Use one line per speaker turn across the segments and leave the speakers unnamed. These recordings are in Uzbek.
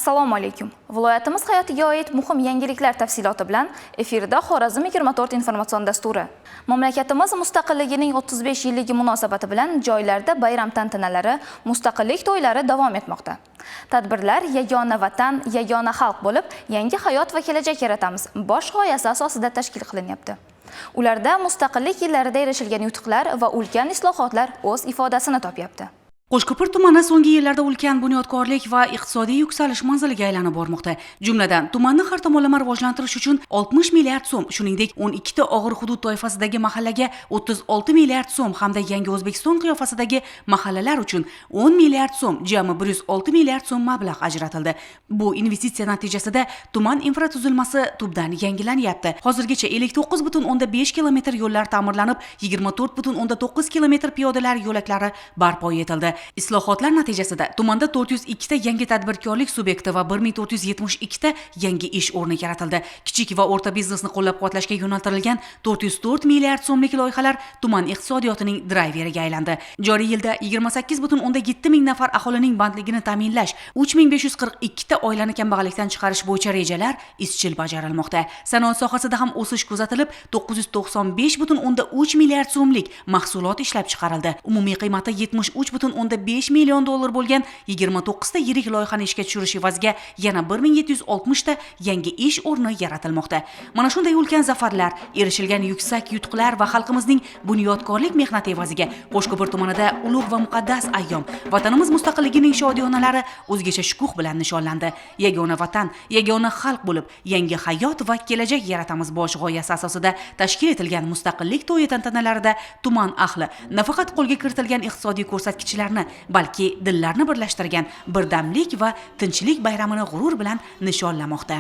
Assalomu alaykum. Viloyatimiz hayotiga oid muhim yangiliklar tafsiloti bilan efirda Xorazm 24 informatsion dasturi. Mamlakatimiz mustaqilligining 35 yilligi munosabati bilan joylarda bayram tantanalari, mustaqillik to'ylari davom etmoqda. Tadbirlar yagona vatan, yagona xalq bo'lib, yangi hayot va kelajak yaratamiz bosh g'oyasi asosida tashkil qilinyapti. Ularda mustaqillik yillarida erishilgan yutuqlar va ulkan islohotlar o'z ifodasini topyapti.
Qo'shko'pir tumani so'nggi yillarda ulkan bunyodkorlik va iqtisodiy yuksalish manziliga aylanib bormoqda. Jumladan, tumanni har tomonlama rivojlantirish uchun 60 milliard so'm, shuningdek, 12 ta og'ir hudud toifasidagi mahallaga 36 milliard so'm hamda Yangi O'zbekiston qiyofasidagi mahallalar uchun 10 milliard so'm, jami 106 milliard so'm mablag' ajratildi. Bu investitsiya natijasida tuman infratuzilmasi tubdan yangilanyapti. Hozirgacha 59,5 kilometr yo'llar ta'mirlanib, 24,9 kilometr piyodalar yo'laklari barpo etildi. Islohotlar natijasida tumanda 402 ta yangi tadbirkorlik subyekti va 1472 ta yangi ish o'rni yaratildi. Kichik va o'rta biznesni qo'llab-quvvatlashga yo'naltirilgan 404 milliard so'mlik loyihalar tuman iqtisodiyotining drayveriga aylandi. Joriy yilda 28,7 ming nafar aholining bandligini ta'minlash, 3542 ta oilani kambag'allikdan chiqarish bo'yicha rejalar izchil bajarilmoqda. Sanoat sohasida ham o'sish kuzatilib, 995,3 milliard so'mlik mahsulot ishlab chiqarildi. Umumiy qiymati 73,5 million dollar bo'lgan 29 ta yirik loyihani ishga tushirish evaziga yana 1760 ta yangi ish o'rni yaratilmoqda. Mana shunday ulkan zafarlar, erishilgan yuksak yutuqlar va xalqimizning bunyodkorlik mehnati evaziga Qo'shko'pir tumanida ulug' va muqaddas ayyom, vatanimiz mustaqilligining shodiyonalari o'zgacha shukuh bilan nishonlandi. Yagona vatan, yagona xalq bo'lib, yangi hayot va kelajak yaratamiz bosh g'oyasi asosida tashkil etilgan mustaqillik to'yi tantanalarida tuman ahli nafaqat qo'lga kiritilgan iqtisodiy ko'rsatkichlarni, balki dillarni birlashtirgan birdamlik va tinchlik bayramini g'urur bilan nishonlamoqda.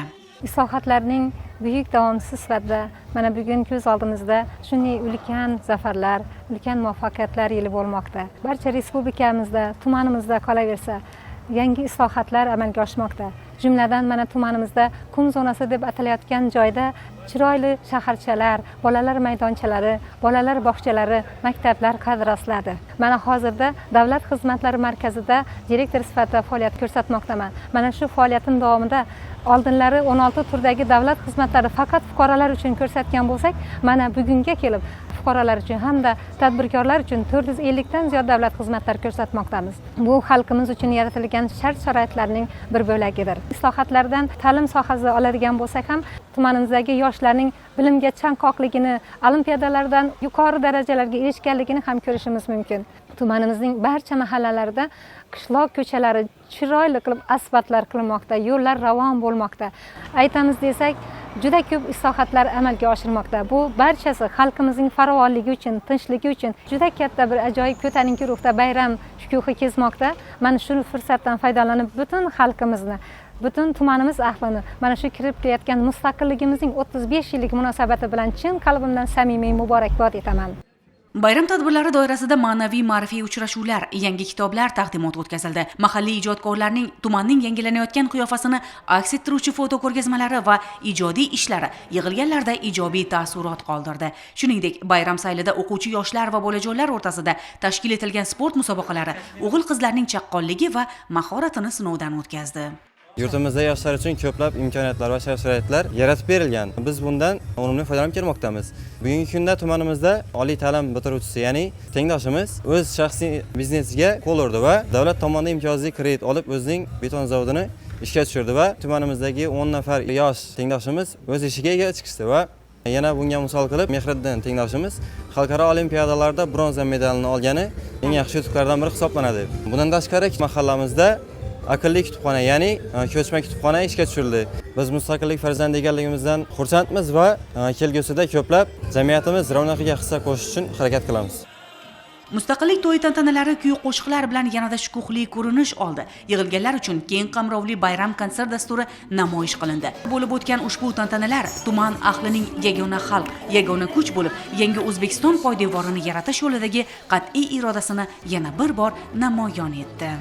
Islohotlarning buyuk davomchisi sifatida mana bugun ko'z oldimizda shunday ulkan zafarlar, ulkan muvaffaqiyatlar yili bo'lmoqda. Barcha respublikamizda, tumanimizda qolaversa, yangi islohotlar amalga oshmoqda. Jumladan, mana tumanimizda qum zonasi deb atalayotgan joyda chiroyli shaharchalar, bolalar maydonchalari, bolalar bog'chalari, maktablar qad rostladi. Mana hozirda davlat xizmatlari markazida direktor sifatida faoliyat ko'rsatmoqdaman. Mana shu faoliyatim davomida oldinlari 16 turdagi davlat xizmatlari faqat fuqarolar uchun ko'rsatgan bo'lsak, mana bugunga kelib fuqarolar uchun hamda tadbirkorlar uchun 450 dan ziyod davlat xizmatlari ko'rsatmoqdamiz. Bu xalqimiz uchun yaratilgan shart sharoitlarning bir bo'lagidir. Islohotlardan ta'lim sohasida oladigan bo'lsak ham, tumanimizdagi yoshlarning bilimga chanqoqligini, olimpiadalardan yuqori darajalarga erishganligini ham ko'rishimiz mumkin. Tumanimizning barcha mahallalarida qishloq ko'chalari chiroyli qilib asfaltlar qilinmoqda, yo'llar ravon bo'lmoqda. Aytamiz desak, juda ko'p islohotlar amalga oshirilmoqda. Bu barchasi xalqimizning farovonligi uchun, tinchligi uchun juda katta bir ajoyib ko'tarinki ruhda bayram shukuhi kezmoqda. Mana shu fursatdan foydalanib, butun xalqimizni, butun tumanimiz ahlini mana shu kirib kelayotgan mustaqilligimizning 35 yillik munosabati bilan chin qalbimdan samimiy muborakbod etaman.
Bayram tadbirlari doirasida ma'naviy ma'rifiy uchrashuvlar, yangi kitoblar taqdimoti o'tkazildi. Mahalliy ijodkorlarning tumanning yangilanayotgan qiyofasini aks ettiruvchi foto ko'rgazmalari va ijodiy ishlari yig'ilganlarda ijobiy taassurot qoldirdi. Shuningdek, bayram saylida o'quvchi yoshlar va bolajonlar o'rtasida tashkil etilgan sport musobaqalari o'g'il qizlarning chaqqonligi va mahoratini sinovdan o'tkazdi.
Yurtimizda yoshlar uchun ko'plab imkoniyatlar va shart sharoitlar yaratib berilgan. Biz bundan unumli foydalanib kelmoqdamiz. Bugungi kunda tumanimizda oliy ta'lim bitiruvchisi, ya'ni tengdoshimiz o'z shaxsiy biznesiga qo'l urdi va davlat tomonidan imtiyozli kredit olib, o'zining beton zavodini ishga tushirdi va tumanimizdagi 10 nafar yosh tengdoshimiz o'z ishiga ega chiqishdi va yana bunga misol qilib Mehriddin tengdoshimiz xalqaro olimpiadalarda bronza medalini olgani eng yaxshi yutuqlardan biri hisoblanadi. Bundan tashqari, mahallamizda aqlli kutubxona, ya'ni ko'chma kutubxona ishga tushirildi. Biz mustaqillik farzandi ekanligimizdan xursandmiz va kelgusida ko'plab jamiyatimiz ravnaqiga hissa qo'shish uchun harakat qilamiz.
Mustaqillik to'yi tantanalari kuy qo'shiqlar bilan yanada shukuhli ko'rinish oldi. Yig'ilganlar uchun keng qamrovli bayram konsert dasturi namoyish qilindi. Bo'lib o'tgan ushbu tantanalar tuman ahlining yagona xalq, yagona kuch bo'lib, yangi O'zbekiston poydevorini yaratish yo'lidagi qat'iy irodasini yana bir bor namoyon etdi.